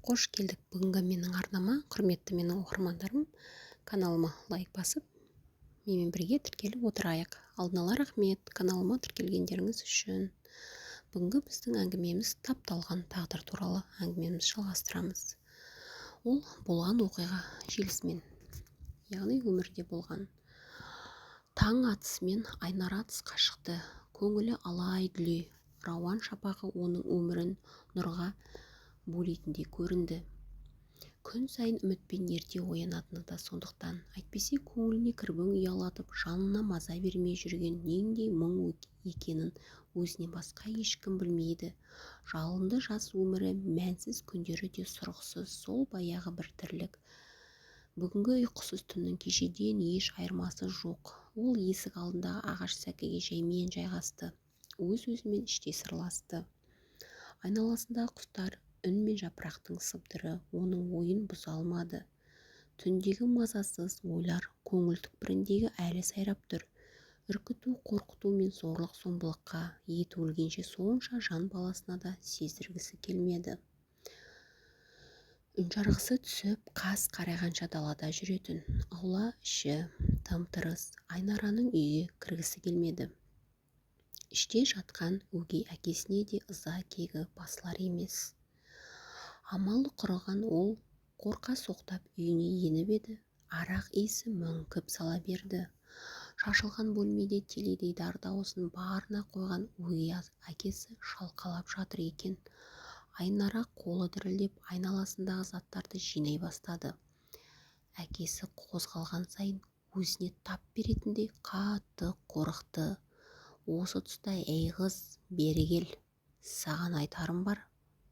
Қош келдік бүгінгі менің арнама, құрметті менің оқырмандарым! Каналыма лайк басып, менімен бірге тіркеліп отырайық. Алдын ала рахмет каналыма тіркелгендеріңіз үшін. Бүгінгі біздің әңгімеміз тапталған тағдыр туралы әңгімемізді жалғастырамыз. Ол болған оқиға желісімен, яғни өмірде болған. Таң атысымен Айнара тысқа шықты. Көңілі алай-дүлей. Рауан шапағы оның өмірін нұрға бөлейтіндей көрінді. Күн сайын үмітпен ерте оянатыны да сондықтан. Әйтпесе көңіліне кірбің ұялатып, жанына маза бермей жүрген нендей мұң екенін өзінен басқа ешкім білмейді. Жалынды жас өмірі, мәнсіз күндері де сұрықсыз сол баяғы бір тірлік. Бүгінгі ұйқысыз түннің кешеден еш айырмасы жоқ. Ол есік алдындағы ағаш сәкіге жаймен жайғасты. Өз-өзімен іштей сырласты. Айналасындағы құстар үн мен жапырақтың сыбдыры оның ойын бұза алмады. Түндегі мазасыз ойлар көңіл түкпірінде әлі сайрап тұр. Үркіту, қорқыту мен зорлық-зомбылыққа еті өлгенше сонша жан баласына да сездіргісі келмеді. Үнжарғысы түсіп, қас қарайғанша далада жүретін. Аула іші тым-тырыс. Айнараның үйге кіргісі келмеді. Іште жатқан өгей әкесіне де ыза-кегі басылар емес. Амалы құрыған ол қорқа соқтап үйіне еніп еді, арақ иісі мүңкіп сала берді. Шашылған бөлмеде теледидар дауысын барына қойған өгей әкесі шалқалап жатыр екен. Айнара қолы дірілдеп айналасындағы заттарды жинай бастады. Әкесі қозғалған сайын өзіне тап беретіндей қатты қорықты. Осы тұста «Әй қыз, бері кел, саған айтарым бар»,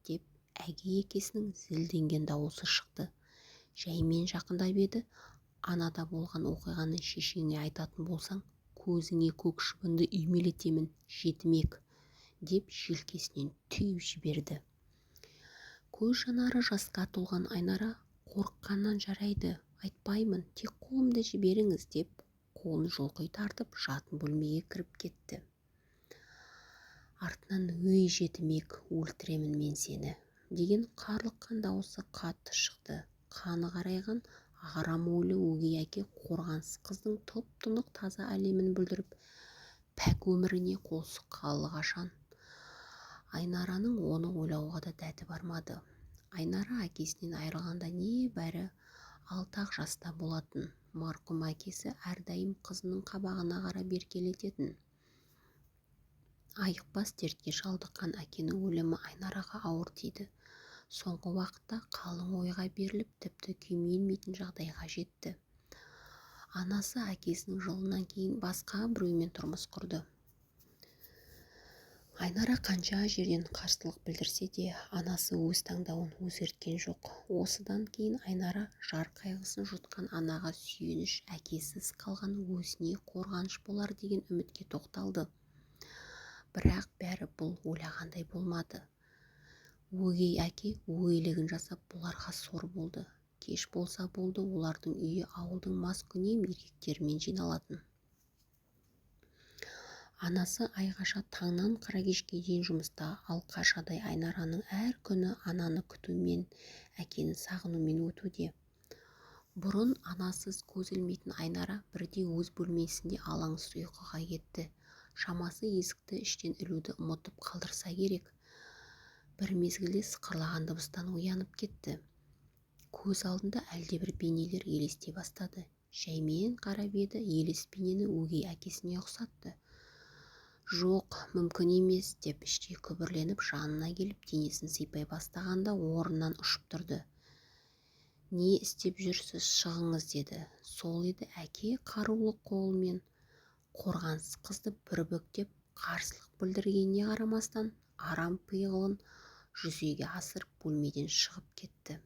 деп әгей әкесінің зілденген дауысы шықты. Жаймен жақындап еді, анада болған оқиғаны шешеңе айтатын болсаң, көзіңе көк шыбынды үймелетемін, жетімек, деп желкесінен түйіп жіберді. Көз жанары жасқа толған Айнара қорыққаннан жарайды, айтпаймын, тек қолымды жіберіңіз, деп қолын жұлқи тартып жатын бөлмеге кіріп кетті. Артынан «Өй, жетімек, өлтіремін мен сені», деген қарлыққан дауысы қатты шықты. Қаны қарайған арам ойлы өгей әке қорғансыз қыздың тұп-тұнық таза әлемін бүлдіріп, пәк өміріне қол сұққалы қашан. Айнараның оны ойлауға да дәті бармады. Айнара әкесінен айырылғанда небәрі 6-ақ жаста болатын. Марқұм әкесі әрдайым қызының қабағына қарап еркелететін. Айықпас дертке шалдыққан әкенің өлімі Айнараға ауыр тиді. Соңғы уақытта қалың ойға беріліп, тіпті күймелмейтін жағдайға жетті. Анасы әкесінің жылынан кейін басқа біреумен тұрмыс құрды. Айнара қанша жерден қарсылық білдірсе де, анасы өз таңдауын өзгерткен жоқ. Осыдан кейін Айнара жар қайғысын жұтқан анаға сүйеніш, әкесіз қалған өзіне қорғаныш болар деген үмітке тоқталды. Бірақ бәрі бұл ойлағандай болмады. Өгей әке өгейлігін жасап, бұларға сор болды. Кеш болса болды, олардың үйі ауылдың маскүнем еркектерімен жиналатын. Анасы Айғаша таңнан қара кешке дейін жұмыста, ал қаршадай Айнараның әр күні ананы күтумен, әкені сағынумен өтуде. Бұрын анасыз көз ілмейтін Айнара бірде өз бөлмесінде алаңсыз ұйқыға кетті. Шамасы есікті іштен ілуді ұмытып қалдырса керек. Бір мезгілде сықырлаған дыбыстан оянып кетті. Көз алдында әлдебір бейнелер елестей бастады. Жаймен қарап еді, елес бейнені өгей әкесіне ұқсатты. Жоқ, мүмкін емес, деп іштей күбірленіп жанына келіп денесін сипай бастағанда орнынан ұшып тұрды. Не істеп жүрсіз, шығыңыз, деді. Сол еді, әке қарулы қолымен қорғансыз қызды бір бүктеп, қарсылық білдіргеніне қарамастан арам пиғылын жүзеге асырып бөлмеден шығып кетті.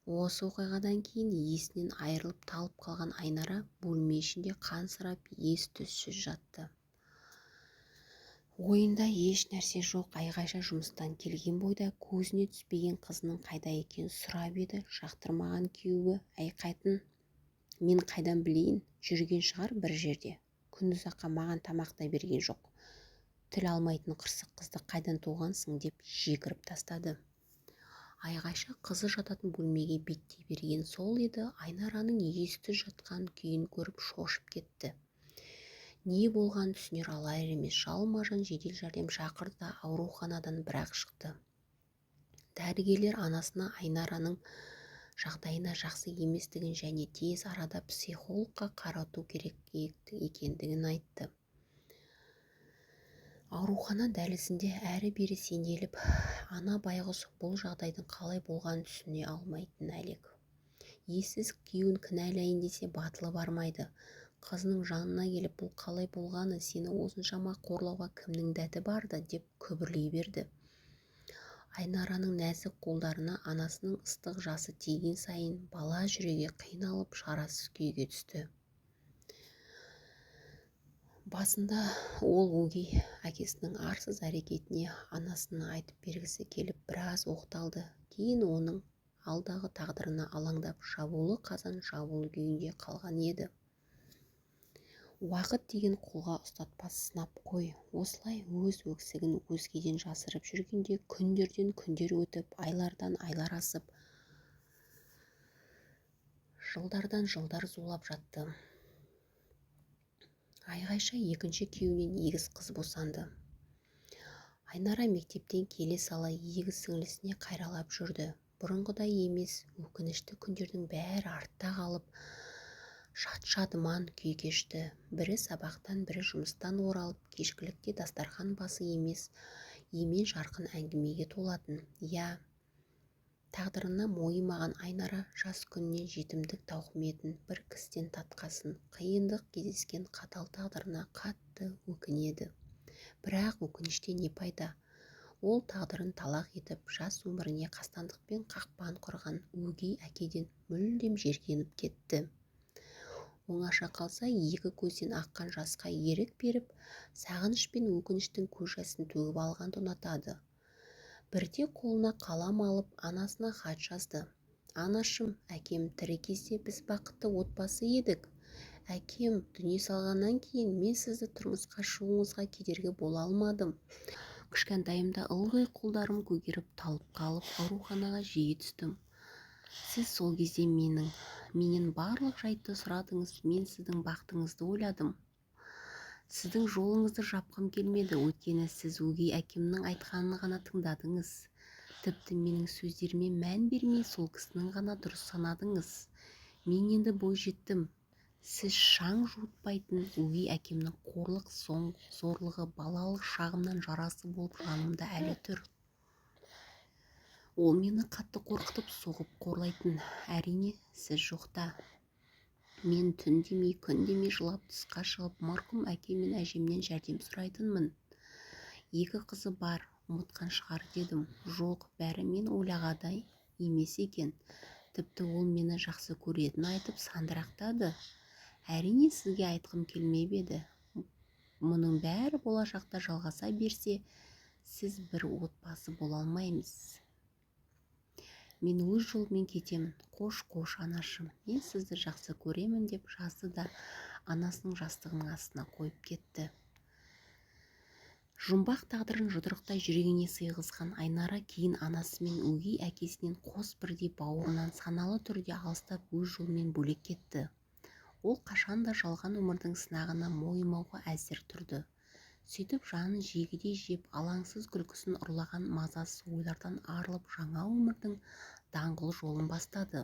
Осы оқиғадан кейін есінен айырылып талып қалған Айнара бөлме ішінде қансырап ес-түссіз жатты. Ойында еш нәрсе жоқ. Айғайша жұмыстан келген бойда көзіне түспеген қызының қайда екенін сұрап еді, жақтырмаған күйеуі «Әй қатын, мен қайдан білейін, жүрген шығар бір жерде. Күндіз аққа маған тамақ та берген жоқ. Тіл алмайтын қырсық қызды қайдан туғансың, деп жекіріп тастады. Айғайша қызы жататын бөлмеге беттей берген сол еді, Айнараның ессіз жатқан күйін көріп шошып кетті. Не болғанын түсінер алар емес, жалма-жан жедел жәрдем шақырды да ауруханадан бір-ақ шықты. Дәрігерлер анасына Айнараның жағдайына жақсы еместігін және тез арада психологқа қарату керек екендігін айтты. Аурухана дәлізінде әрі-бері сенделіп, ана байғұс бұл жағдайдың қалай болғанын түсіне алмайтын әлек. Ессіз күйеуін кінәлайын десе батылы бармайды. Қызының жанына келіп, бұл қалай болғаны, сені осыншама қорлауға кімнің дәті барды, деп күбірлей берді. Айнараның нәзік қолдарына анасының ыстық жасы тиген сайын бала жүрегі қиналып, шарасыз күйге түсті. Басында ол өгей әкесінің арсыз әрекетіне анасына айтып бергісі келіп біраз оқталды. Кейін оның алдағы тағдырына алаңдап, жабулы қазан жабулы күйінде қалған еді. Уақыт деген қолға ұстатпас сынап қой. Осылай өз өксігін өзгеден жасырып жүргенде күндерден күндер өтіп, айлардан айлар асып, жылдардан жылдар зулап жатты. Айғайша екінші күйеуінен егіз қыз босанды. Айнара мектептен келе сала егіз сіңлісіне қайралап жүрді. Бұрынғыдай емес, өкінішті күндердің бәрі артта қалып, шат-шадыман күй кешті. Бірі сабақтан, бірі жұмыстан оралып, кешкілікте дастархан басы емес, емен жарқын әңгімеге толатын. Иә, тағдырына мойымаған Айнара жас күнінен жетімдік тауқыметін бір кісіден татқасын, қиындық кездескен қатал тағдырына қатты өкінеді. Бірақ өкініштен не пайда? Ол тағдырын талақ етіп, жас өміріне қастандықпен қақпан құрған өгей әкеден мүлдем жеркеніп кетті. Оңаша қалса, екі көзден аққан жасқа ерік беріп, сағыныш пен өкініштің көз жасын төгіп алғанды ұнатады. Бірде қолына қалам алып, анасына хат жазды. Анашым, әкем тірі кезде біз бақытты отбасы едік. Әкем дүние салғаннан кейін мен сізді тұрмысқа шығуыңызға кедергі бола алмадым. Кішкентайымда ылғи қолдарым көгеріп талып қалып, ауруханаға жиі түстім. Сіз сол кезде менен барлық жайтты сұрадыңыз, мен сіздің бақытыңызды ойладым. Сіздің жолыңызды жапқым келмеді, өйткені сіз өгей әкемнің айтқанын ғана тыңдадыңыз. Тіпті менің сөздеріме мән бермей, сол кісінің ғана дұрыс санадыңыз. Мен енді бой жеттім. Сіз шаң жуытпайтын өгей әкемнің қорлық зорлығы балалық шағымнан жарасы болып жанымда әлі тұр. Ол мені қатты қорқытып, соғып қорлайтын. Әрине, сіз жоқта. Мен түн демей, күн демей жылап тысқа шығып, марқұм әке мен әжемнен жәрдем сұрайтынмын. Екі қызы бар, ұмытқан шығар дедім. Жоқ, бәрі мен ойлағандай емес екен. Тіпті ол мені жақсы көретінін айтып сандырақтады. Әрине, сізге айтқым келмеп еді. Мұның бәрі болашақта жалғаса берсе, сіз бір отбасы бола алмаймыз. Мен өз жолыммен кетемін. Қош, қош, анашым, мен сізді жақсы көремін, деп жазды да анасының жастығының астына қойып кетті. Жұмбақ тағдырын жұдырықтай жүрегіне сыйғызған Айнара кейін анасы мен өгей әкесінен қос бірдей бауырынан саналы түрде алыстап өз жолымен бөлек кетті. Ол қашанда жалған өмірдің сынағына мойымауға әзір тұрды. Сөйтіп жанын жегідей жеп, алаңсыз күлкісін ұрлаған мазасыз ойлардан арылып, жаңа өмірдің даңғыл жолын бастады.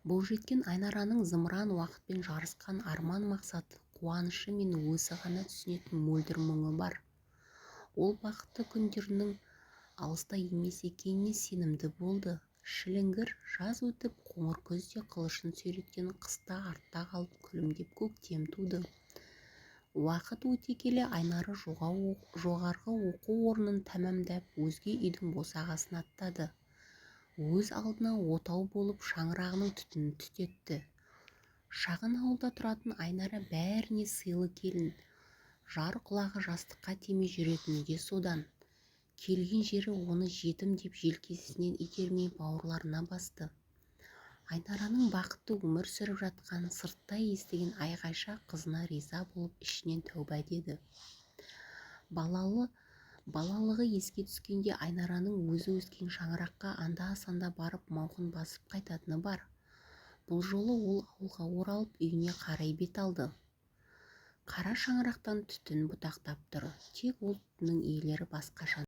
Бойжеткен Айнараның зымыран уақытпен жарысқан арман мақсаты, қуанышы мен өзі ғана түсінетін мөлдір мұңы бар. Ол бақытты күндерінің алыста емес екеніне сенімді болды. Шіліңгір жаз өтіп, қоңыр күз де қылышын сүйреткен қыста артта қалып, күлімдеп көктем туды. Уақыт өте келе Айнара жоғарғы оқу орнын тәмамдап, өзге үйдің босағасын аттады. Өз алдына отау болып, шаңырағының түтінін түтетті. Шағын ауылда тұратын Айнара бәріне сыйлы келін, жар құлағы жастыққа тимей жүретіні де содан. Келген жері оны жетім деп желкесінен итермей бауырларына басты. Айнараның бақытты өмір сүріп жатқанын сырттай естіген Айғайша қызына риза болып, ішінен тәуба деді. Балалы Балалығы еске түскенде Айнараның өзі өскен шаңыраққа анда-санда барып мауқын басып қайтатыны бар. Бұл жолы ол ауылға оралып, үйіне қарай бет алды. Қара шаңырақтан түтін бұтақтап тұр. Тек ол түтіннің иелері басқа жандар.